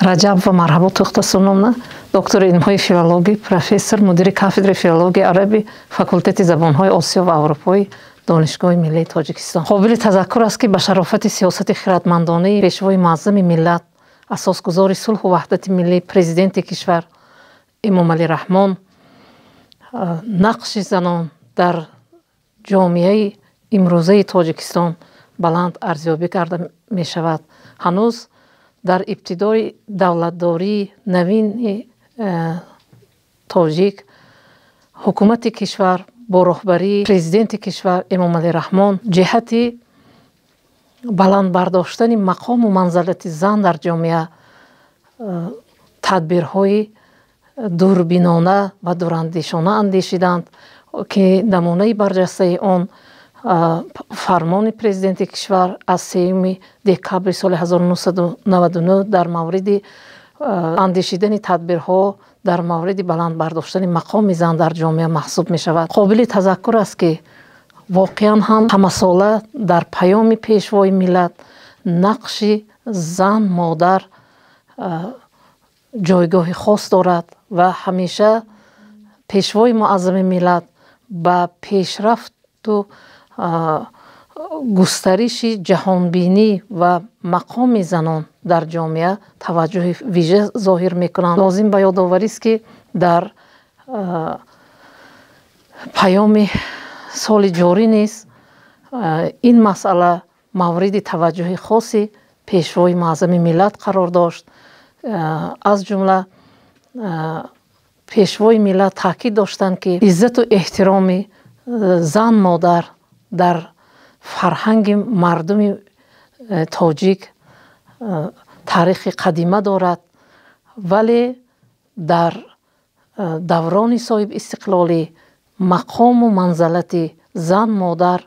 Раҷабова Марҳабо Тухтасуновна, доктори илмҳои филологӣ, профессор, мудири кафедраи филологияи араби факултети забонҳои Осиё ва Аврупои Донишгоҳи миллии Тоҷикистон. Қобили тазаккур аст, ки ба шарофати сиёсати хиратмандонаи Пешвои муаззами миллат, асосгузори сулҳу ваҳдати миллӣ, Президенти кишвар Эмомалӣ Раҳмон, нақши занон дар ҷомеаи имрӯзаи Тоҷикистон баланд арзёбӣ карда мешавад. Ҳанӯз дар ибтидои давлатдории навини тоҷик ҳукумати кишвар бо роҳбарии Президенти кишвар Эмомалӣ Раҳмон ҷиҳати баланд бардоштани мақому манзалати зан дар ҷомеа тадбирҳои дурбинона ва дурандешона андешиданд, ки намунаи барҷастаи он фармони Президенти кишвар аз 3 декабри соли 1999 дар мавриди андешидани тадбирҳо дар мавриди баланд бардоштани мақоми зан дар ҷомеа маҳсуб мешавад. Қобили тазаккур аст, ки воқеан ҳам ҳамасола дар паёми Пешвои миллат нақши зан модар ҷойгоҳи хос дорад ва ҳамеша Пешвои муаззами миллат ба пешрафту густариши ҷаҳонбинӣ ва мақоми занон дар ҷомеа таваҷҷӯҳи вижа зоҳир мекунанд. Лозим ба ёдоварист, ки дар паёми соли ҷорӣ низ ин масъала мавриди таваҷҷӯҳи хоси Пешвои муаззами миллат қарор дошт. Аз ҷумла Пешвои миллат таъкид доштанд, ки иззату эҳтироми зан модар дар фарҳанги мардуми тоҷик таърихи қадима дорад, вале дар даврони соҳибистиқлолӣ мақому манзалати зан модар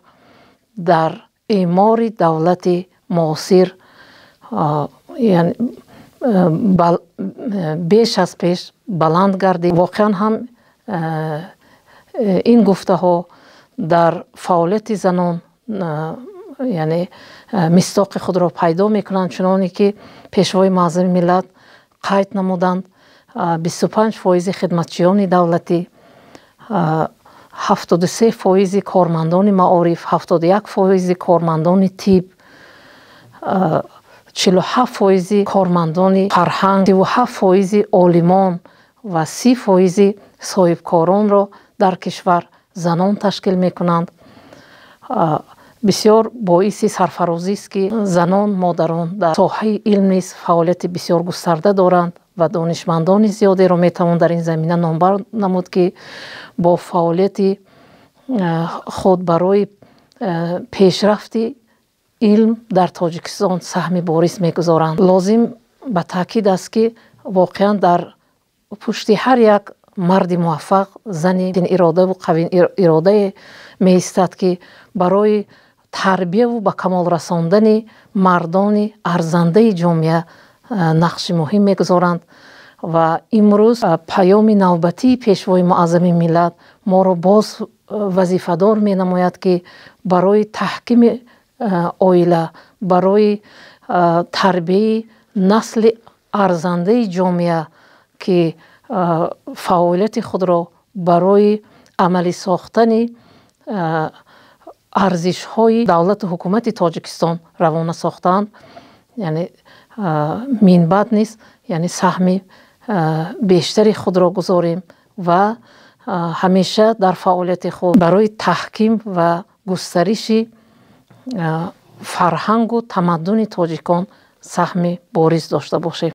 дар эъмори давлати муосир беш аз пеш баланд гардид. Воқеан ҳам ин гуфтаҳо дар фаъолияти занон, яъне, мисдоқи худро пайдо мекунанд, чуноне ки Пешвои муаззами миллат қайд намуданд: 25 фоизи хидматчиёни давлатӣ, 73 фоизи кормандони маориф, 71 фоизи кормандони тиб, 47 фоизи кормандони фарҳанг, 37 фоизи олимон ва 30 фоизи соҳибкоронро дар кишвар занон ташкил мекунанд. Бисёр боиси сарфарозист, ки занон модарон дар соҳаи илм низ фаъолияти бисёр густарда доранд ва донишмандони зиёдеро метавон дар ин замина номбар намуд, ки бо фаъолияти худ барои пешрафти илм дар Тоҷикистон саҳми бориз мегузоранд. Лозим ба таъкид аст, ки воқеан дар пушти ҳар як марди муваффақ зани иродаву қавииродае меистад, ки барои тарбияву ба камол расондани мардони арзандаи ҷомеа нақши муҳим мегузоранд. Ва имрӯз паёми навбатии Пешвои муаззами миллат моро боз вазифадор менамояд, ки барои таҳкими оила, барои тарбияи насли арзандаи ҷомеа, ки фаъолияти худро барои амалӣ сохтани арзишҳои давлату ҳукумати Тоҷикистон равона сохтаанд, яъне минбаъд низ, яъне, саҳми бештари худро гузорем ва ҳамеша дар фаъолияти худ барои таҳким ва густариши фарҳангу тамаддуни тоҷикон саҳми бориз дошта бошем.